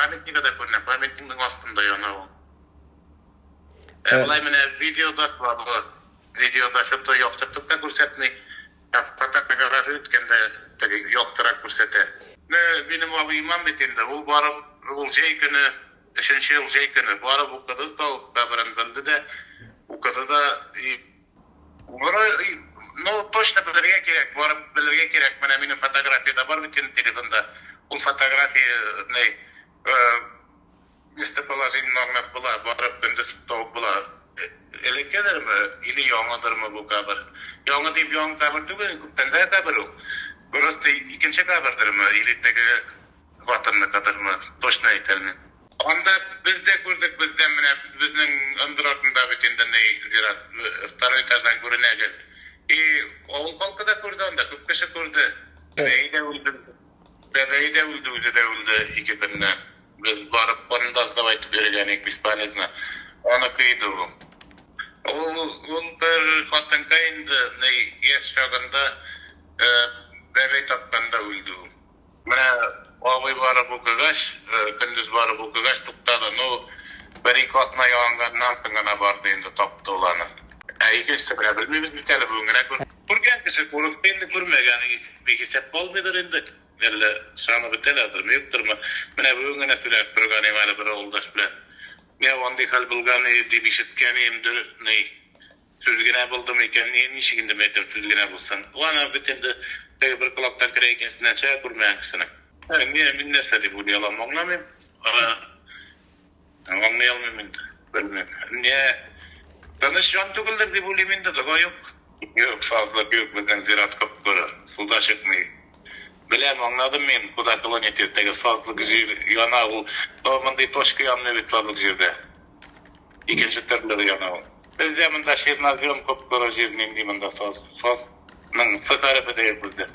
Памятнигы да күренә, памятникның астында яна ул. Ә болай менә видеода слабо. Видеода что-то яктыртып та күрсәтми. Ә фотография үткәндә теге яктырак күрсәтә. Менә минем абый имам бит инде, ул барып, ул җәй көне, өченче ел җәй көне барып укыды, тау каберен белде дә, укыды да, и ну, точно белергә кирәк, барып белергә кирәк. Менә минем фотография дә бар бит инде телефонда. Ул фотография, ни, местоположение аңлап була, барып көндез табып була. Элеккедерме или яңыдырмы бу кабер? Яңы дип яңы кабер түгел, күптәндә кабер ул. Просто икенче кабердерме или теге хатынныкыдырмы, точно әйтә алмыйм. Анда без дә күрдек, бездә менә безнең ындыр артында бит инде ни зират, второй этаждан күренә гел. И авыл халкы да күрде анда, күп кеше күрде. Бәбәе дә үлде. Бәбәе дә үлде, үзе дә үлде ике көннән. Без барып кандазлап әйтеп йөргән идек, бесполезно. Аныкы иде ул. Ул ул бер хатынка инде, ни яшь чагында бәбәй тапканда үлде ул. Менә абый барып укыгач, көндез барып укыгач туктады. Ну, бер-ике атна яланганнан соң гына барды инде, тапты ул аны. Ә икенчесе менә белмибез бит әле, бүген генә күрдек. Күргән кеше күреп инде, күрмәгәне бихисап калмыйдыр инде. Әллә ышанып бетәләрдерме, юктырмы? Менә бүген генә сөйләшеп торган идем әле бер авылдаш белән. Менә андый хәл булган иде дип ишеткән идем, дөрес, ни, сүз генә булдымы икән, ни, ничек инде мин әйтәм, сүз генә булсын. Ул аны бит инде теге бер колактан керә, икенчесеннән чыга күрмәгән кешенең. Ә, мин, мин нәрсә дип уйлый алам, аңламыйм. Аңлый алмыйм инде. Белмим. Не, тыныч җан түгелдер дип уйлыйм инде, дога юк. Юк, сазлык юк, безнең зират коп-коры, су да чыкмый. Беләм, аңладым мин, куда клонить теге сазлык җир яна ул. Но мондый точка янмый бит сазлык җирдә. Икенче төрле яна ул. Бездә монда чернозем, коп-коры җир, нинди монда саз, сазның С хәрефе дә юк бездә.